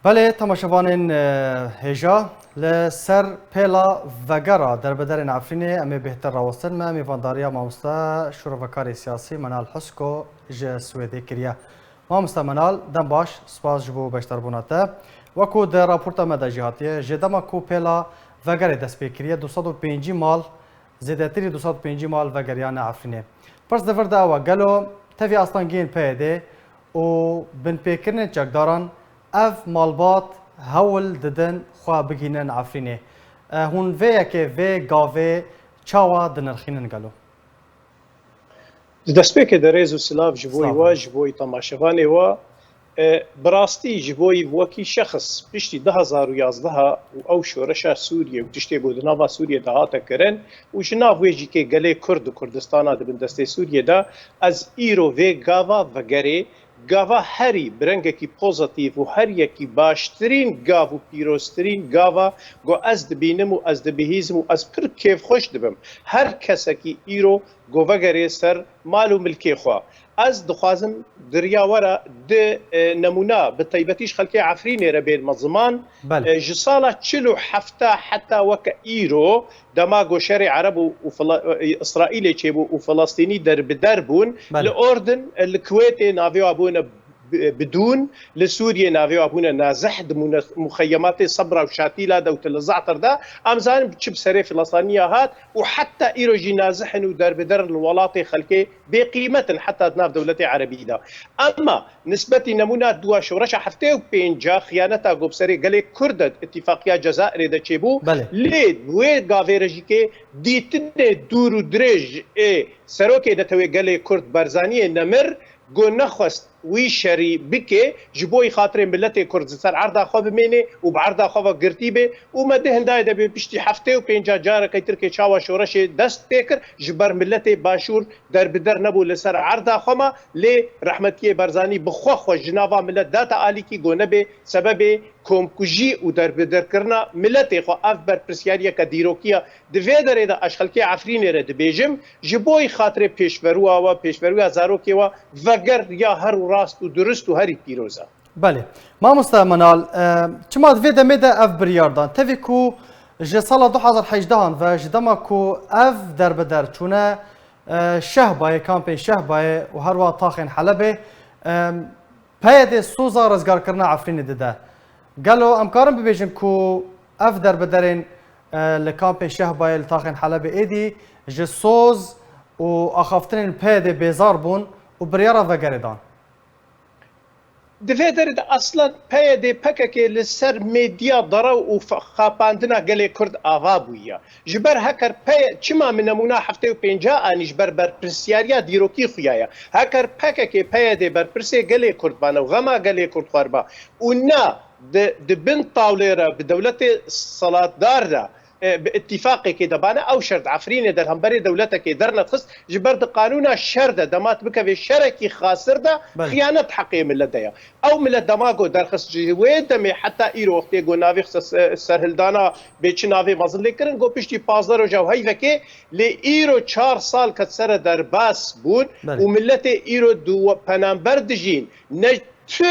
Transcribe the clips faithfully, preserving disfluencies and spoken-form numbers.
Belê, temaşevanên, e, hêja, li ser pêla vegera derbiderên Efrînê em ê bêhtir rawestin me. Mêvandariya mamoste şûrovekarê siyasî Menal Husko ji Swêdê kiriye. Mamoste Menal, dem baş, spas ji bo beşdarbûna te. Wekû di raporta me de jî hatiye, ji dema ku pêla vegerê dest pê kiriye, du sed û pêncî mal, zêdetirî du sed û pêncî mal vegeriyane Efrînê. Pirs di vir de ew e, gelo tevî astengiyên P Y D û binpêkirinên çekdaran ev malbat hewl didin xwe bigihînin Efrînê? E, hûn vê yekê, vê gavê çawa dinirxînin gelo? Di destpêkê de rêz û silav ji bo Silav. we, ji bo temaşevanê we. E, bi rastî ji bo wekî şexs piştî du hazar û yazdeh û ew şoreşa Sûriyê û tiştê ku di nava Sûriyê de hate kirin û ji nav wê jî kê gelê Kurd û Kurdistana di bin destê Sûriyê de, ez îro vê gava vegerê, gava herî bi rengekî pozitîf û her yekî baştirîn gav û pîroztirîn gava ku ez dibînim û ez dibihîzim û ez pir kêfxweş dibim. Her kesekî îro ku vegerê ser mal û milkê xwe. Ez dixwazim di riya we re du, e, nemûna bi taybetî ji xelkê Efrînê re bênme ziman. Belê. E, ji sala çil û heft heta weke îro, dema ku şerê Ereb û, û Fila-, e, Îsraîlê çêbû û Filistînî derbider bûn, Belê. li Urdin, e, li Kuwêtê navê wan bûne bi-, bidûn, li Sûriyê navê wan bûne nazih, di mûne-, muxeyematê Sebra û Şatîla de û Til Ze'tir de, em zanin çi bi serê Filistaniya hat û heta îro jî nazih in û derbider in li welatê xelkê bêqîmet in heta di nav dewletê Erebî de. Ema nisbetî nemûna dûa şoreşa heftê û pênca xiyaneta ku bi serê gelê Kurd de Îtîfaqiya Cezairê de çêbû, Belê. lê wê gavê re jî kê dîtinê dûr û dirêj ê serokê netewê gelê Kurd Barzaniyê Nemir, ku nexwest wî şerî bike, ji bo xatirê miletê Kurd ji ser erda xwe bimêne û bi erda xwe ve girtî be û me di hindayê de bê piştî heftê û pênca careke tirkê çawa şoreşê dest pê kir, ji ber miletê Başûr derbider nebû li ser erda xwe me, lê rehmetiyê Barzanî bi xwe xwe ji nava milet date alîkî, ku nebê sebebê komkujî û derbiderkirina miletê xwe. Ev berpirsyariyeke dîrokî ye. Di vê derê de ez xelkê Efrînê re dibêjim, ji bo xatirê pêşveruya we, pêşveruya zarokê we, veger ya her û rast û durust û herî pîroz e. Belê. Mamoste Menal, e, çima di vê demê de ev biryar dan? Tevî ku ji sala du hazar hejdehan ve, ji dema ku ev derbider çûne, e, Şehbayê, kampê Şehbayê û her wiha taxên Helebê, e, P Y D soza rizgarkirina Efrînê dide. Gelo em karin bibêjin ku ev derbiderên, e, li kampê Şehbayê li taxên Helebê êdî ji soz û axaftinên P Y D bêzar bûn û biryara vegerê dan? Di vê derê de aslan P Y D P K K li ser medya derew û fe-, xapandina gelê Kurd ava bûye. Ji ber heker P-, çima min nemûna heftê û pênca anî ji ber berpirsyariya dîrokî xuya ye. Heker P K K P Y D berpirsê gelê Kurd bane û xema gelê Kurd xwe ba û na di, di bin tawlê re bi dewletê selatdar de, e, bi îtîfaqekê de bane, ew şer di Efrînê de li hemberê dewletekê dernedixist, ji ber di qanûna şer de dema tu bikevê şerekî xasir de Belê. xiyanet heqê milet de ye. Ew milet dema ku derxist ji wê demê heta îro wextê ku navê xise se-, serhildana bê çi navê mezin lê kirin, ku piştî pazdeh roja û heyvekê lê îro çar sal ket sere derbas bûn Belê. û miletê îro du penamber dijîn. Ne tu,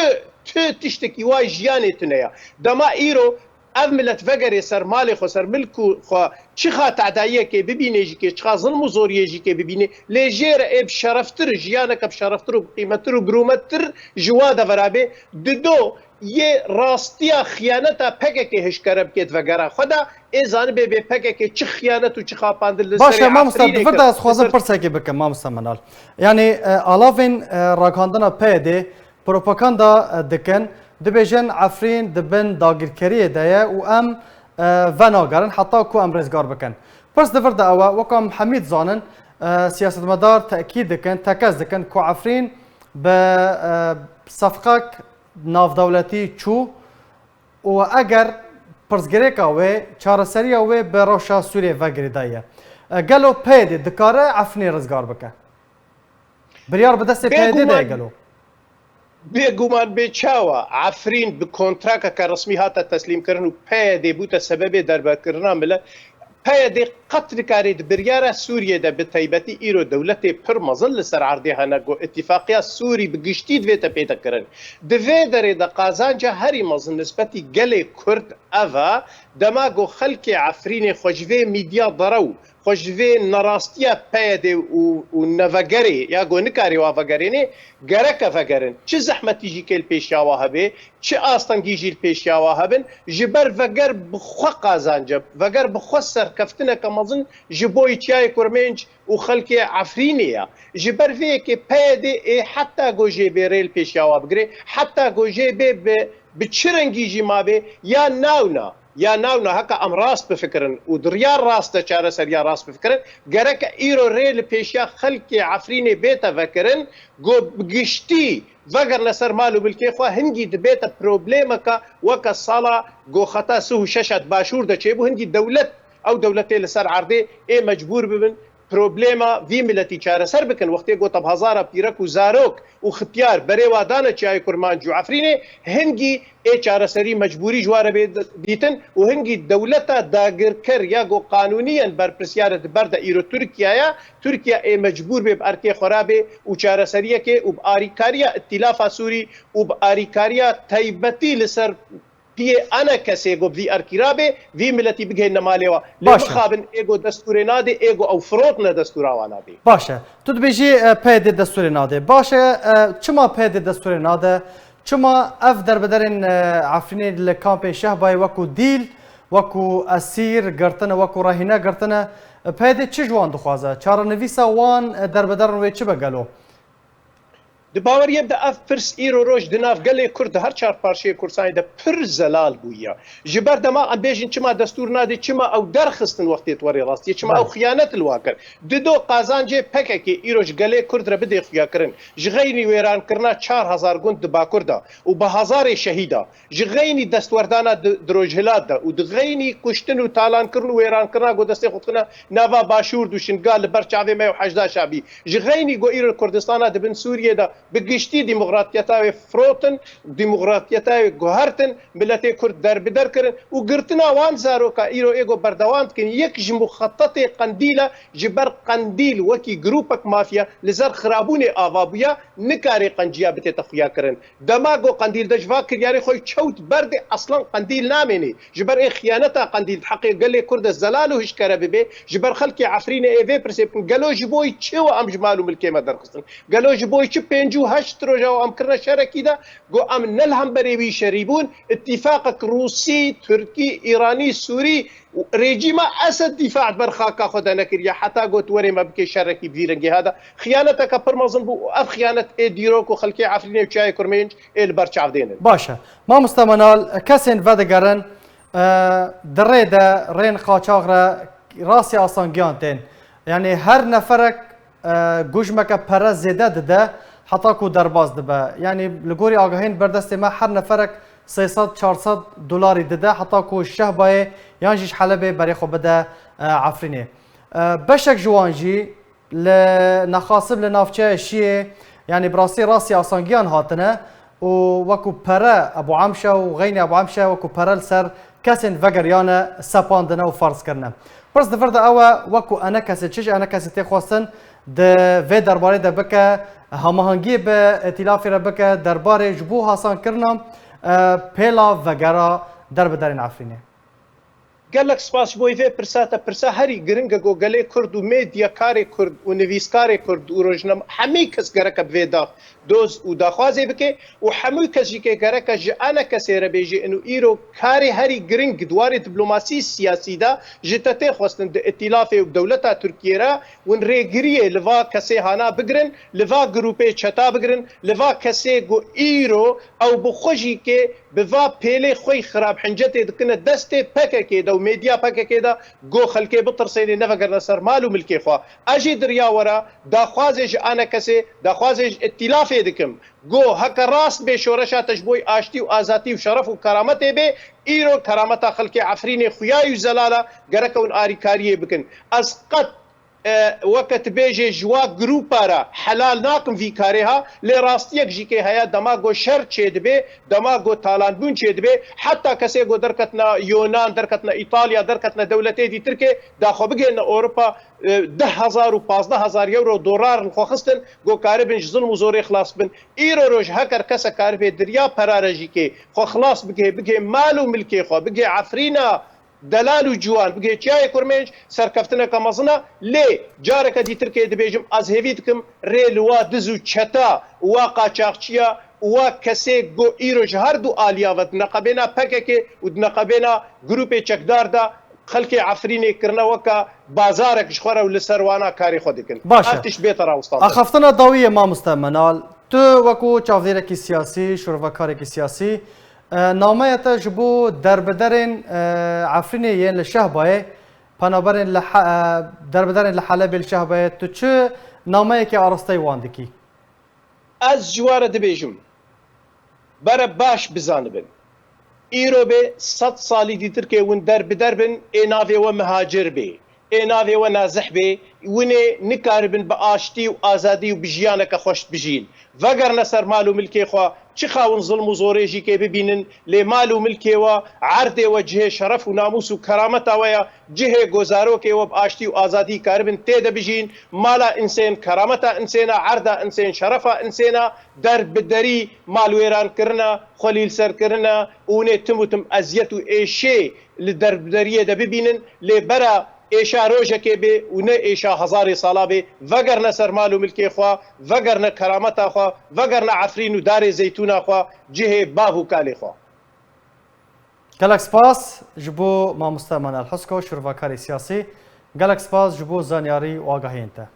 tu tiştekî wa jiyanê tune ya. Dema îro ev milet vegerê ser malê xwe, ser milk û xwe, çixa tedayiyekê bibînê jî kê, çixa zilm û zoriyê jî kê bibînê, lê jê re ê bi şereftir, jiyaneke bi şereftir û bi qîmettir û bi rûmettir ji wa de verabê, dido yê rastiya xiyaneta P K K hişkere bikê di vegera xwe de, ê zanibê bê P K K çi xiyanet û çi xapandin li Baş serê e, mamosta, Efrînê di vir kir. de ez Li xwazim ser pirsekê bikim, mamosta Menal. Yanî, e, alavên, e, ragihandina P Y D propaganda, e, dikin, dibêjin Efrîn di bin dagirkeriyê de ye û em, e, venagerin heta ku em rêzgar bikin. Pirs di vir de ew e, wek em hemî dizanin, e, siyasetmedar tekîd dikin, tekez dikin ku Efrîn bi, e, sefqek navdewletî çû û eger pirsgirêka wê, çareseriya wê bi rewşa Sûriyê ve girêdayî ye. E, gelo P Y D dikare Efrînê rizgar bike? Biryar bi destê P Y D de ye Bêguman, gelo? bêguman bê çawa Efrîn bi kontrakeke resmî hate teslîmkirin û P Y D bûte sebebê derbekirina milet? P Y D qet nikarê di biryara Sûriyê de, bi taybetî îro dewletê pir mezin li ser erdê hene ku îtîfaqiya Sûrî bi giştî divête pêde kirin. Di vê derê de qazanca herî mezin nisbetî gelê Kurd ev e, dema ku xelkê Efrînê xwe ji vê mîdya derew, xwe ji vê nerastiya P Y D û, û nevegerê ya ku nikarê wa vegerênê, gereke vegerin. Çi zehmetî jî kê li pêşiya wa hebe, çi astengî jî li pêşiya wa hebin, ji ber veger bi xwe qazanc e, veger bi xwe serkeftineke mezin ji bo yê çiyayê Kurmênc û xelkê Efrînê ye. Ji ber vê yekê P Y D ê heta ku jê bê rê li pêşiya wa bigire, heta ku jê bê bi, bi çi rengî jî mabê, ya nawna, ya nawna heka em rast bifikirin û di riya rast de çareseriya rast bifikirin, gereke îro rê li pêşiya xelkê Efrînê bête vekirin, ku bi giştî vegerine ser mal û milkê xwe, hingî dibête problemeke weke sala ku xeta sih û şeş a di başûr de çêbû, hingî dewlet, ew dewletê li ser erdê ê mecbûr bibin problema vî miletî çareser bikin. Wextê ku tebhezara pîrek û zarok û xityar berê wa dane çiyayê Kurmanc û Efrînê, hingî ê çareserî mecbûrî ji wa re bê dîtin û hingî dewleta dagirker ya ku qanûniyen berpirsiyar e di ber de îro Tirkiye ye, Tirkiye ê mecbûr bê bi erkê xwe re bê û çareseriyekê û bi arîkariya Îtîlafa Sûrî û bi arîkariya taybetî li ser piyê ene kesê ku bi vî erkî re bê, vî miletî bigihêne malê wa. Lê Baş e. mixabin ê ku destûrê nadê, ê ku ew firotine destûra wan nadê. Baş e. Tu dibêjî, e, P Y D destûrê nade. Baş e, e, çima P Y D destûrê nade? Çima ev derbederên, e, Efrînê li kampên Şehbayê wekû dîl, wekû esîr girtine, wekû rehîne girtine? E, P Y D çi ji wan dixwaze? Çarenivîsa wan, e, derbederin wê çi be gelo? Di baweriyê de ev pirs îro roj di nav gelê Kurd de her çar parçeyê Kurdistanê de pir zelal bûye. Ji ber dema em bêjin çima destûr nadê, çima ew derxistin wextê di werê rastiyê, çima ew Belê. xiyanet li wan kir. Dido qazancê P K K îro ji gelê Kurd re bidê xuyakirin. Ji xeynî wêrankirina çar hezar gund di Bakur de û bi hezarê şehîda. Ji xeynî destwerdana di, di Rojhilat de û di xeynî kuştin û talankirin û wêrankirina ku destê xwe dixine nava Başûr û Şingal li ber çavê me û hejda şabî. Ji xeynî ku îro li Kurdistana di bin Sûriyê de bi giştî demokratiyeta wê firotin, demokratiyeta wê guhertin, miletê Kurd derbider kirin û girtina wan zaroka îro ê ku berdewam dikin, yek ji muxetetê Qendîl e, ji ber Qendîl wekî grûpek mafya li ser xirabûnê ava bûye, nikare Qenciya bitête xuyakirin. Dema ku Qendîl de ji va kiryarê xwe çewt berdê, eslan Qendîl namênê. Ji ber ê xiyaneta Qendîl di heqê gelê Kurd de zelal û hişkere bibe, ji ber xelkê Efrînê ê vê pirsê bikin, gelo ji bo çi we em ji mal û milkê me derxistin? Gelo ji bo çi pêncî û heşt roja we em kirine şerekî de, ku em ne li hemberê wî şerî bûn, îtîfaqek Rûsî, Tirkî, Îranî, Sûrî, Rejîma Esed dîfa ji ber xaka xwe de nekiriye, heta got werê me bike şerekî bi vî rengê hada. Xiyaneteke pir mezin bû û ev xiyanet ê dîrok û xelkê Efrînê û Çiyayê Kurmênc ê li ber çav dênin. Baş e. Mamoste Menal, kesên vedigerin, e, di rê de rên qaçax re rastî asangiyan tên. Yanî her neferek, e, gujmeke pere zêde dide, heta ku derbas dibe. Yanî li gorî agahiyên berdestê me her neferek sê sed çar sed dolarî dide, heta ku ji Şehbayê yan jî ji Helebê berê xwe bide, e, Efrînê. E, beşek ji wan jî li nexasib li navçeya Şiyê, yanî bi rastî rastî asangiyan hatine û wekû pere Ebû Emşe û xeynî Ebû Emşe wekû pere li ser kesên vegeriyane sepandine û ferz kirine. Pirs di vir de ew e, wekû enekesê, çi ji enekesê tê xwestin di vê derbarê de bike, hemahengiyê bi îtîlafê re bike, derbarê ji bo hasankirina, e, pêla vegera derbiderên Efrînê? Gelek spas ji bo vê pirsa te, pirsa herî giring e ku gelê Kurd û medyakarê Kurd û nivîskarê Kurd û rojnam-, hemî kes gereke bi vê dax doz û daxwazê bike û hemû kes jî ke gereke ji ene kesê re bêje, ino îro karê herî giring di warê diplomasî siyasî de ji te tê xwestin di îtîlafê û dewleta Tirkiyê re, win rêgiriyê li va kesê hana bigirin, li va grûpê çeta bigirin, li va kesê ku îro ew bi xwe jî ke bi va pêlê xwe yî xirab hincetê dikine destê P K K de û medya P K K de, ku xelkê bitirsênê nevegerine ser mal û milkê xwe. Ez jî di riya we re daxwazê ji ene kesê, daxwazê ji îtîlafê dikim. Go heke rast bê şoreşa te ji bo aştî û azatî û şeref û kerametê bê, îro kerameta xelkê Efrînê xuyayî û zelal e, gereke hûn arîkariyê bikin. Ez qet e, weke tu bêjê ji wa grûpa re helal nakim vî karê ha, lê rastiyek jî kê heye, dema ku şer çêdibe, dema ku talanbûn çêdibe, heta kesê ku derketine Yonan, derketine Îtalya, derketine dewletê dî Tirkê, da xwe bigihêne Ewropa, e, deh hezar û pazdeh hezar euro dolar li xwe xistin, ku karibin ji zilm û zorê xilas bin. Îro roj heker kesek karibe diriya perare jî kê xwe xilas bigihê, bigihê mal û milkê xwe, bigihê Efrîna delal û ciwan, bigihê çiyayê Kurmênc, serkeftineke mezin e. Lê careke dîtir kê dibêjim, ez hêvî dikim rê li wa diz û çeta, wa qaçaxçiya, wa kesê ku îro ji her du aliya ve di neqebêna P K K û di neqebêna grûpê çekdar de xelkê Efrînê kirine weke bazarek ji xwe re û li ser wana karê xwe dikin. Baş e. Ev tişt bête rawestandin. Axaftina dawiyê mamoste Menal, tu wekû çavdêrekî siyasî, şirvekarekî siyasî, e, nameya te ji bo derbiderên, e, Efrînê yên li Şehbayê, penaberên li He-, e, derbiderên li Helebê li Şehbayê, tu çi nameyekê arasteyî wan dikî? Ez ji we re dibêjim, bere baş bizanibin. Îro bê sed salî dîtir kê win der bi der bin, ê navê we mihacir bê, ê navê we nazih bê, winê nikaribin bi aştî û azadî û bi jiyaneke xweş bijîn. Vegerine ser mal û milkê xwe, çixa win zilm û zorê jî kê bibînin, lê mal û milkê we, erdê we cihê şeref û namûs û kerameta we ya, cihê ku zarokê we bi aştî û azadî karibin tê de bijîn. Mala insên, kerameta insêna, erda insên, şerefa insêna, der bi derî malwêran kirine, xwelîlser kirine û nê tim û tim eziyet û êşê li derbideriyê de bibînin, lê bera êşa rojekê bê û ne êşa hezarê sala bê, vegerine ser mal û milkê xwe, vegerine kerameta xwe, vegerine Efrîn û darê zeytûna xwe, cihê bav û kalê xwe. Gelek spas ji bo mamoste Manel Husko, şirvakarê siyasî. Gelek spas ji bo zanyarî û agahiyên te.